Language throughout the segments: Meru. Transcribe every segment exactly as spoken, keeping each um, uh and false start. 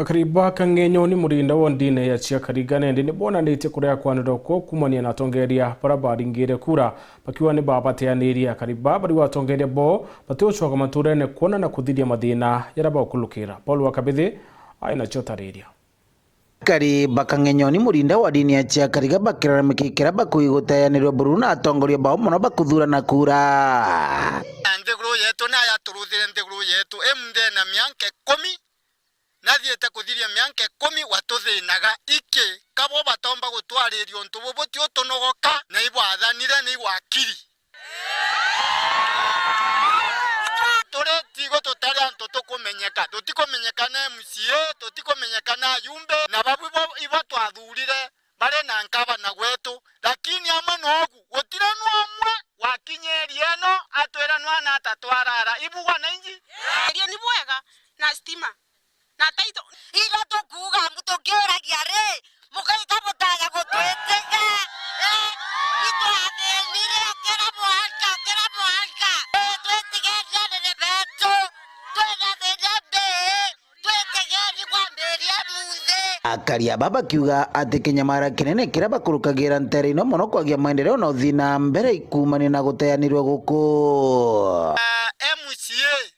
Akari ba Kang'enyoni Murinda wondine ya Chiakariga nendi ni bonanitie kuria kwanirwa kwao kumania na atongeria bara baringire kura, bakiuga ni babateanirie. Akari ba bari atongeria bo batiucoka maturene kwona na kuthiria mathina jaria baukulukira. Paul wa Kabithi ai nacio tariria. Akari ba Kang'enyoni Murinda wa dini ya Chiakariga bakiraramikikira bakuigutayanirwa buru na atongoria bao mono bakuthurana kura. Nthiguru yetu na yaturuthire nthiguru yetu imunde na mianka ikumi. Nathiite kuthiria mianka ikumi watuthinaga. Iki kabo batomba gutwariria untu bubu ti utunogoka, na ibwathanire, na igwakiri. Turi tigo tutari antu tukumenyeka, tutikumenyeka na M C A, tutikumenyeka na ajumbe, na babu ibo, ibo twathurire bari na nkabana gwetu, lakini amwe nogu gutiri nu umwe wakinyerie eno atwira nwana atatwarara. Ibugwa na inji? Irio ni bwega na stima. Na taito. Iria tukuuga mbu tukiuragia ri, mugaita butaja gutwitiga. Eh, itwathinire okira mwanka, okira mwanka. Eh, twitigeni anene betu. Twina thina mbi. Twitigeni kwambiria munthi. Akari aba bakiuga ati kinyamara kinene kiria bakurukagira nteere ino mono kwagia maendeleo na uthii na mbere ikumania na guteanirwa guku. Ah, M C A.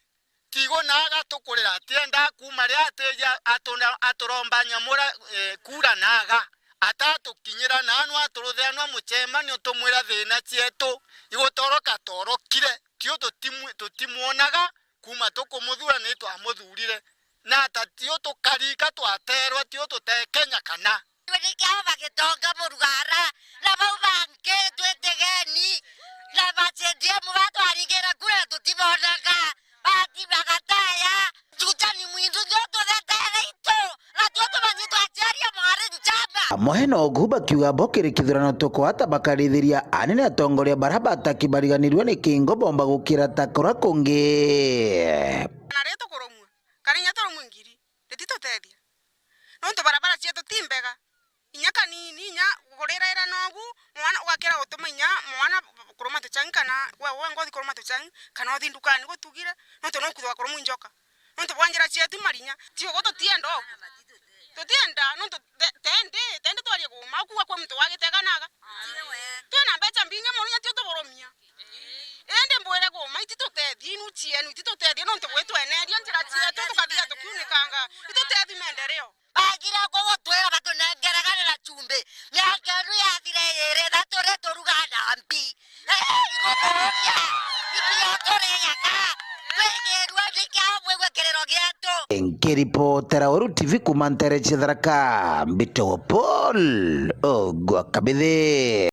Tigo naaga tukurira, atiendaa kuuma riria atija atuna-, aturomba nyamura, eh, kura naaga. Atatukinyira naanu aturuthira nwa mucemanio tumwira thina cietu igutoroka torokire. Tio tutimwi-, tutimwonaga kuuma tukumuthura ni twamuthurire. Na ata tio tukarika twaterwa, tio tutekenya kana. Niki abo bagitonga murugara, na bau bangi twitigeni, na ba C D M batwaringire kura tutibonaga, bati bagataya, Jutani mwindu ndio tuthetere itu, na tio tumanyi twaciaria mwari njamba. Amwe nogu bakiuga bo kiri kithurano tukwata bakarithiria anene atongoria bara bataki bariganirue ni kingo bomba gukira ta kura kungi. Na ri tukurumua, kana inya turumue ngiri, rititutethia. Nontu barabara cietu ti mbega. Inya kanini, inya kuriraira nogu, mwana ugakira gutuma inya mwana kuruma tuchang'i, kana we, we ngothi kuruma tuchang'i, kana uthi ndukani gutugire, nontu nukwithirwa kurumwa injoka. Nontu bwa njira cietu marinya, ti ugu tutienda ugu. Tutienda, nontu te-, tendi, tendi twarie kuuma, ukuga kwi muntu wa gitega naga. Twina mbeca mbingi mono, inya tio tuburumia. Indi mbwire kuuma, ititutethie, inu cienu, ititutethie, nontu gwitweneria njira cietu, tukathia tukiunikanga, itutethie maendeleo. Bagire kugutwira batunengere gari na chumbi. Miaka inu yathire iri ithatu ri turuga na mbi. Eh, igukurukia. Ibi yo turiaga. Twigirue niki au bwigue kiriro gietu. Nkiripotera Weru T V kuma ntere cia Tharaka, mbitagwa Paul Ogwa Kabithi.